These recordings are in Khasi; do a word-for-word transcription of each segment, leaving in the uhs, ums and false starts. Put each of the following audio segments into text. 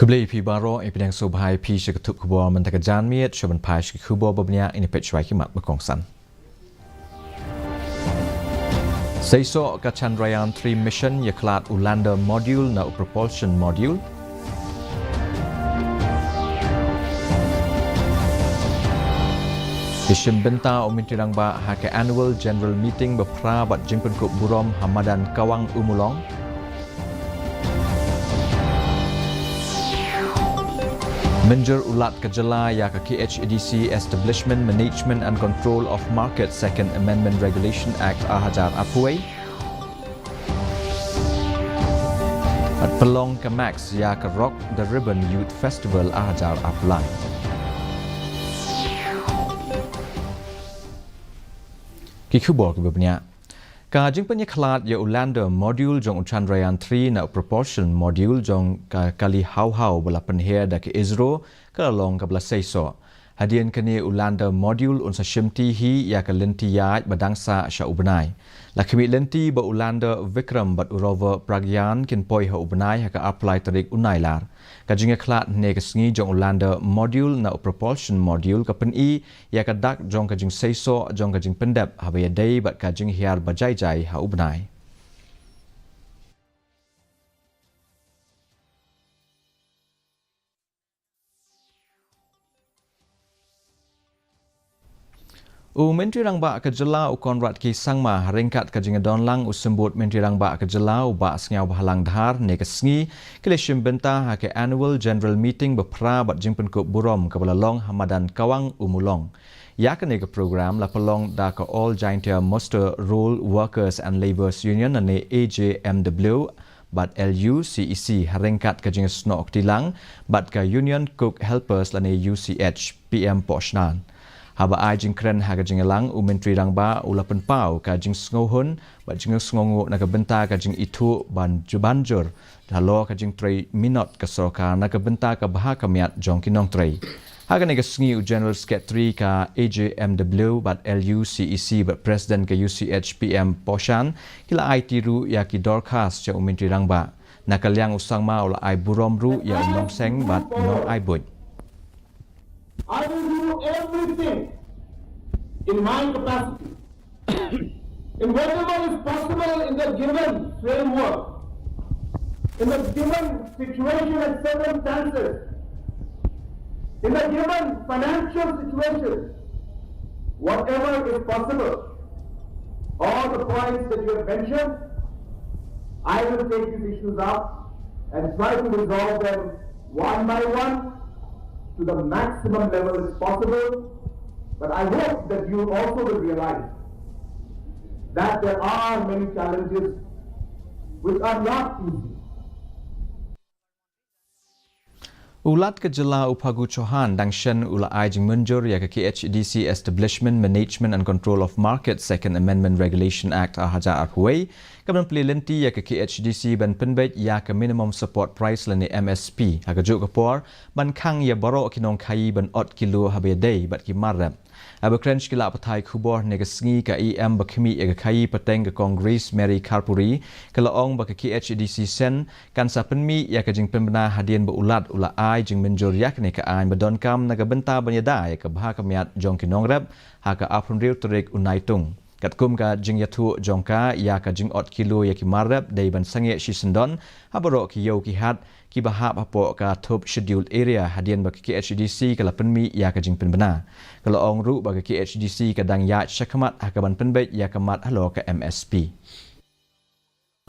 Khublei phi baroh, i pdiang sngewbha ïa phi sha ka thup khubor mynta ka janmiet, sha ban phai sha ki khubor ba bniah, ngin ïa peit shuwa ki mat ba kongsan. Seisoh ka Chandrayaan three mission ïakhlad u lander module na u propulsion module. Ïashim bynta u Myntri Rangbah ha ka annual general meeting ba phra bad jingpynkup burom ha madan Kawang Umulong. Mynjur u Lat ka jylla ïa ka K H A D C Establishment, Management and Control of Market Second Amendment Regulation Act ar hajar arphew wei. Bad pynlong ka Max ïa ka Rock the Ribbon Youth Festival ar hajar arphew lai. Ki khubor kiba bniah. Ka jingpynïakhlad ïa u lander module jong u Chandrayaan three na u propulsion module jong ka kali hawhaw ba la pynher da ka ISRO ka la long kaba la seisoh. Hadien kane u lander module un sa shimti hi ïa ka lynti ïaid ba dang sah sha u bnai. La khmih lynti ba u lander Vikram bad u rover Pragyan kin poi ha u bnai ha ka arphew lai tarik u Nailar. Ka jingïakhlad hynne ka sngi jong u lander module na u propulsion module ka pyni ïa ka dak jong ka jingseisoh jong ka jingpyndep haba ïadei bad ka jinghiar ba jai jai ha u bnai. U Myntri Rangbah ka jylla u Conrad K Sangma ha ryngkat ka jingïadonlang u Symbud Myntri Rangbah ka jylla u Bah Sniawbhalang Dhar hynne ka sngi ki la shim bynta ha ka annual general meeting ba phra bad jingpynkup burom kaba la long ha madan Kawang Umulong. Ïa kane ka program la pynlong da ka All Jaintia Muster Roll Workers and Labourers Union lane A J M W bad L U C E C ha ryngkat ka jingsnoh kti lang bad ka Union Cook Helpers lane U C H P M Pohshnan. Haba ai jingkren ha ka jingïalang u Myntri Rangbah u la pynpaw ka jingsngewhun bad jingsngewnguh na ka bynta ka jingithuh ban ju-, ban jur halor ka jingtrei minot ka sorkar na ka bynta ka bha ka miat jong ki nongtrei. Ha kane ka sngi u General Secretary ka A J M W bad L U C E C bad President ka U C H P M Pohshnan ki la aiti ruh ïa ki dorkhas sha u Myntri Rangbah. Na ka liang u Sangma u la ai burom ruh ïa u nongseng bad nongai buit. I will do everything in my capacity, in whatever is possible in the given framework, in the given situation and circumstances, in the given financial situation, whatever is possible, all the points that you have mentioned, I will take these issues up and try to resolve them one by one to the maximum level as possible. But I hope that you also will realize that there are many challenges which are not easy. U Lat ka jylla u Phagu Chauhan dang shen u la ai jingmynjur ïa ka K H A D C Establishment, Management and Control of Market Second Amendment Regulation Act ar hajar arphew wei, ka ban plie lynti ïa ka K H A D C ban pynbeit ïa ka minimum support price lane M S P ha kajuh ka por ban khang ïa baroh ki nongkhaïi ban ot kilo haba ïadei bad ki mar rep. Haba kren sha ki lad pathai khubor hynne ka sngi, ka E M ba khmih ïa ka khaïi pateng ka Kong Grace Mary Kharpuri ka la ong ba ka K H A D C Sen kan sa pynmih ïa ka jingpynbna hadien ba u Lat u la ai jingmynjur ïa kane ka aiñ ba donkam na ka bynta ban ïada ïa ka bha ka miat jong ki nongrep ha ka arphew hynriew tarik u Naitung. Katkum ka jingïathuh jong ka ïa ka jingot kilo ïa ki mar rep dei ban sangeh shisyndon ha baroh ki ïew ki hat kiba hap hapoh ka thup Scheduled Area hadien ba ka K H A D C ka la pynmih ïa ka jingpynbna. Ka la ong ruh ba ka K H A D C ka dang ïaid shakhmat ha ka ban pynbeit ïa ka mat halor ka M S P.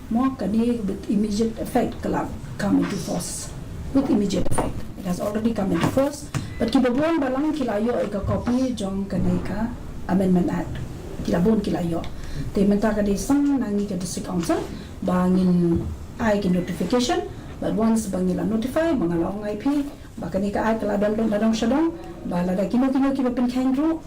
Mo kane with immediate effect ka la come into force. With immediate effect. It has already come into force. But kiba bun balang ki la ïoh ïa ka copy jong kane ka Amendment Act. Ki la bun ki la ïoh. Te mynta ka dei sang na ngi ka District Council ba ngin ai ki notification. But once ba ngi la notify, ba nga la ong ïa phi ba kane ka act ka la don, don, don shadong, ba lada kino kino kiba pynkheiñ ruh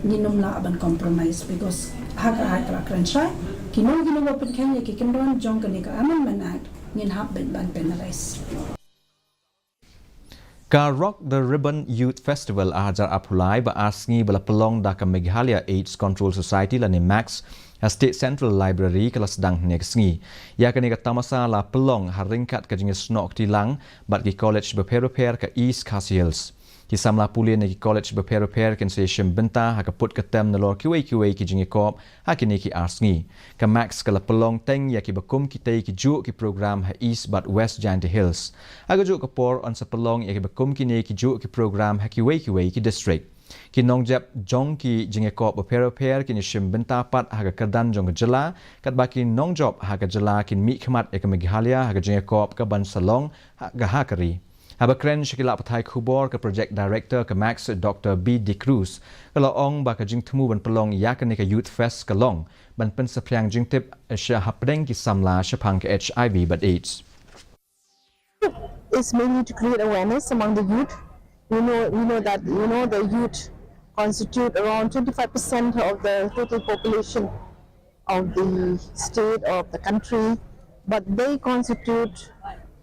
ngin ym lah ban compromise, because ha ka act ka la kren shai, kino kino ba pynkheiñ ïa ki kyndon jong kane ka Amendment Act ngin hap ban, ban penalize. Ka Rock the Ribbon Youth Festival ar hajar arphew lai ba ar sngi ba la pynlong da ka Meghalaya AIDS Control Society lane MACS ha State Central Library ka la sdang hynne ka sngi. Ïa kane ka tamasa la pynlong ha ryngkat ka jingïasnoh kti lang bad ki college bapher bapher ka East Khasi Hills. Ki samla pule na ki college bapher bapher kin sa ïashim bynta ha ka put ka tem nalor kiwei kiwei ki jingïakop ha kine ki ar sngi. Ka MACS ka la pynlong teng ïa kiba kum kitei ki juh ki program ha East bad West Jaintia Hills. Ha kajuh ka por yn sa pynlong ïa kiba kum kine ki juh ki program ha kiwei kiwei ki district. Ki nongjop jong ki jingïakop bapher bapher kin ïashim bynta pat ha ka kyrdan jong ka jylla, katba ki nongjop ha ka jylla kin mihkhmat ïa ka Meghalaya ha ka jingïakop kaban sa long ha ka, ha ka ri. Haba kren sha ki lad pathai khubor ka Project Director ka MACS Doctor B D'Cruz ka la ong ba ka jingthmu ban pynlong ïa kane ka Youth Fest ka long ban pynsaphriang jingtip sha hapdeng ki samla shaphang ka HIV bad AIDS. Is mainly to create awareness among the youth. We know, we know that, you know, the youth constitute around twenty-five percent of the total population of the state, of the country, but they constitute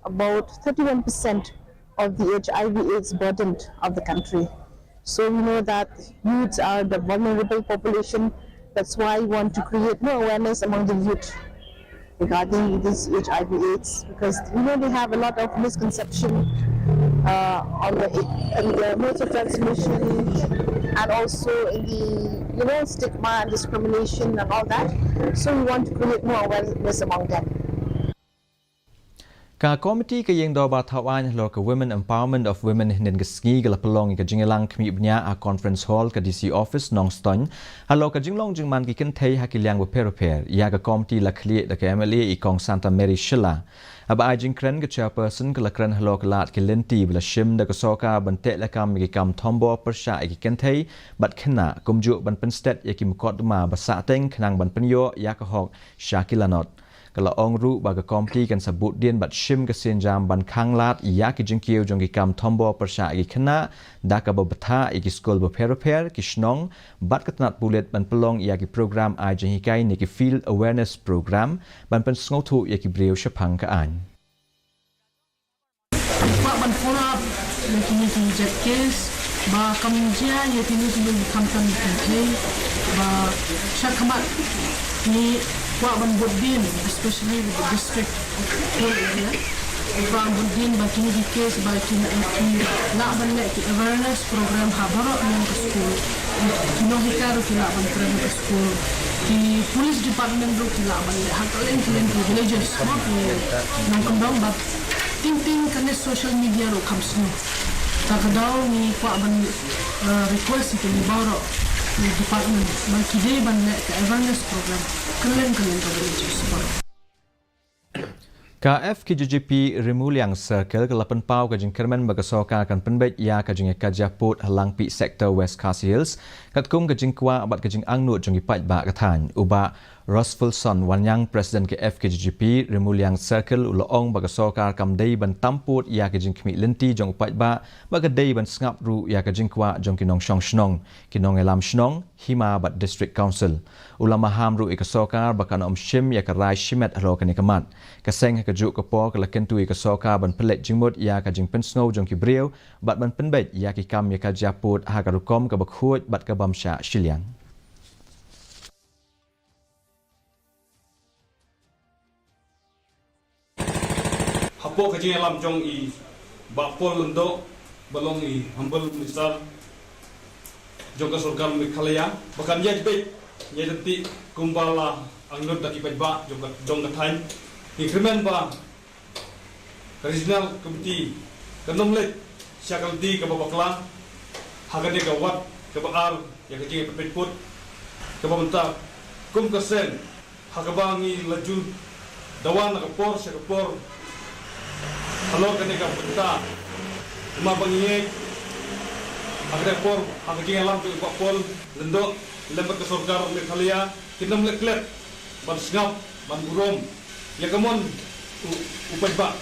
about thirty-one percent of the HIV AIDS burden of the country. So we know that youths are the vulnerable population. That's why we want to create more awareness among the youth regarding this HIV AIDS, because we know they have a lot of misconception, uh, on the, in the modes of transmission, and also in the, you know, stigma and discrimination and all that. So we want to create more awareness among them. Ka komiti ka ïing dorbar thaw aiñ halor ka Women Empowerment of Women hynnin ka sngi ka la pynlong ïa ka jingïalang khmih bniah ha Conference Hall ka D C Office Nongstoiñ halor ka jinglong jingman ki kynthei ha ki liang bapher bapher. Ïa ka komiti la khlieh da ka M L A i Kong Santa Mary Shylla. Haba ai jingkren ka Chairperson ka la kren halor ka lad ki lynti ba la shim da ka sorkar ban teh lakam ïa ki kam thombor pyrshah ïa ki kynthei bad khynnah, kumjuh ban pynstet ïa ki mukotduma ba sahteng khnang ban pynïoh ïa ka hok sha ki lanot. Ka la ong ruh ba ka komiti kan sa bud dien bad shim ka sienjam ban khang lad ïa ki jingkiew jong ki kam thombor pyrshah ïa ki khynnah da kaba bthah ïa ki skul bapher bapher, ki shnong bad ka tnat pulit ban pynlong ïa ki program ai jinghikai ne ki Field Awareness Program ban pynsngewthuh ïa ki briew shaphang ka aiñ. Kwah ban follow up ïa kine ki jait case ba kam jia ïa kine kine ki khamtam ki kynthei ba sha khmat ngi kwah ban bud dien, especially with the district of whole area. Kwah ban bud dien ba kine ki case ba kin, ki lah ban leh ki awareness program ha baroh liang ka skul. Ki nonghikai ruh ki lah ban kren ha ka skul. Ki police department ruh ki lah ban leh ha kylleng kylleng ki villages, mo, ki nongkyndong ba Teng teng kane social media ruh kam sniew. Ta ka daw ngi kwah ban, eh, request ïa kine baroh ki department ba ki dei ban leh ka awareness program kylleng kylleng ka villages baroh. Ka F K J G P Rimuliang Circle ka la pynpaw ka jingkyrmen ba ka sorkar kan pynbeit ïa ka jingïakajia pud ha Langpih Sector, West Khasi Hills, katkum ka jingkwah bad ka jingangnud jong ki paidbah ka thaiñ. U Bah Rosfelson Wanniang, President ka F K J G P Rimuliang Circle, u la ong ba ka sorkar kam dei ban tam pud ïa ka jingkhmih lynti jong u paidbah, ba ka dei ban sngap ruh ïa ka jingkwah jong ki nongshong shnong, ki nongïalam shnong, hima bad District Council. U la maham ruh ïa ka sorkar ba kan ym shim ïa ka rai shimet halor kane ka mat. Ka seng ha kajuh ka por ka la kyntu ïa ka sorkar ban pynleit jingmut ïa ka jingpynsngew jong ki briew bad ban pynbeit ïa ki kam ïakajia pud ha ka rukom kaba khuid bad ka bym shah shiliang. Hapoh ka jingïalam jong i Bah Paul Lyngdoh, ba long i Humble Minister jong ka sorkar Meghalaya, ba kan ïaid beit ïaid ryntih kumba la angnud da ki paidbah jong ka, jong ka thaiñ. Ngi kyrmen ba ka Regional Committee kan ym leit sha ka lynti kaba bakla ha kane ka ward kaba ar ïa ka jingpynpeit pud. Kaba mynta kum ka seng ha kaba ngi la ju dawa na ka por sha ka por halor kane ka bynta. Namar ba ngi ngeit ha kane ka por ha ka jingïalam jong i Bah Paul Lyngdoh lem bad ka sorkar Meghalaya kin ym leh klet ban sngap ban burom ïa ka mon u, u paidbah.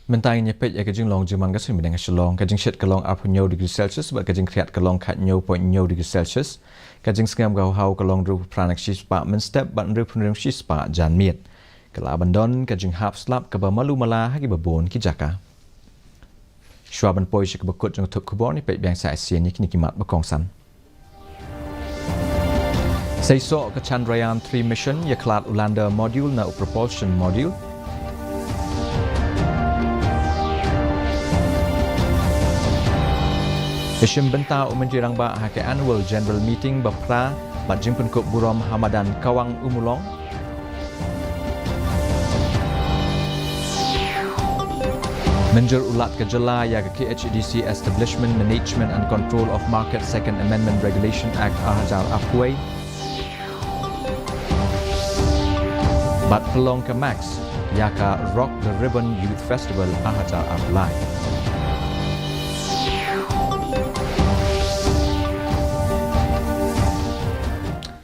Mynta ngin ïa peit ïa ka jinglong jingman ka suiñ bneng ha Shillong. Ka jingshit ka long arphew hynñiew degree Celsius bad ka jingkhriat ka long khathynñiew point hynñiew degree Celsius. Ka jingsngem ka haw haw ka long hynriewphew phra na ka shispah mynstep bad hynriewphew hynriew na ka shispah janmiet. Ka lah ban don ka jinghap slap kaba malu mala ha kiba bun ki jaka. Shuwa ban poi sha kaba kut jong ka thup khubor, ngin peit biang sa shisien ïa kine ki mat ba kongsan. Tei soh ka Chandrayaan three mission, ïa khlad u lander module na u propulsion module. Ïa shim bynta u Myntri Rangbah ha ka annual general meeting ba phra bad jingpynkup burom ha madan Kawang Umulong. Mynjur u Lat ka jylla ïa ka K H A D C Establishment, Management and Control of Market Second Amendment Regulation Act ar hajar arphew wei. Bad pynlong ka Max ïa ka Rock the Ribbon Youth Festival ar hajar arphew lai.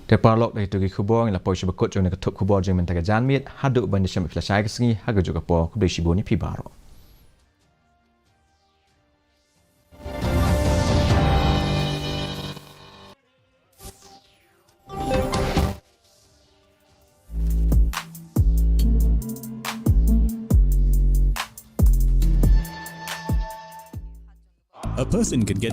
Te paralok, da kito ki khubor ngi la poi sha ba kut jong kane ka thup khubor jingmyntoi ka janmiet. Haduh ban ïashem bad phi lashai ka sngi ha kajuh ka por, khublei shibun ïa phi baroh. A person can get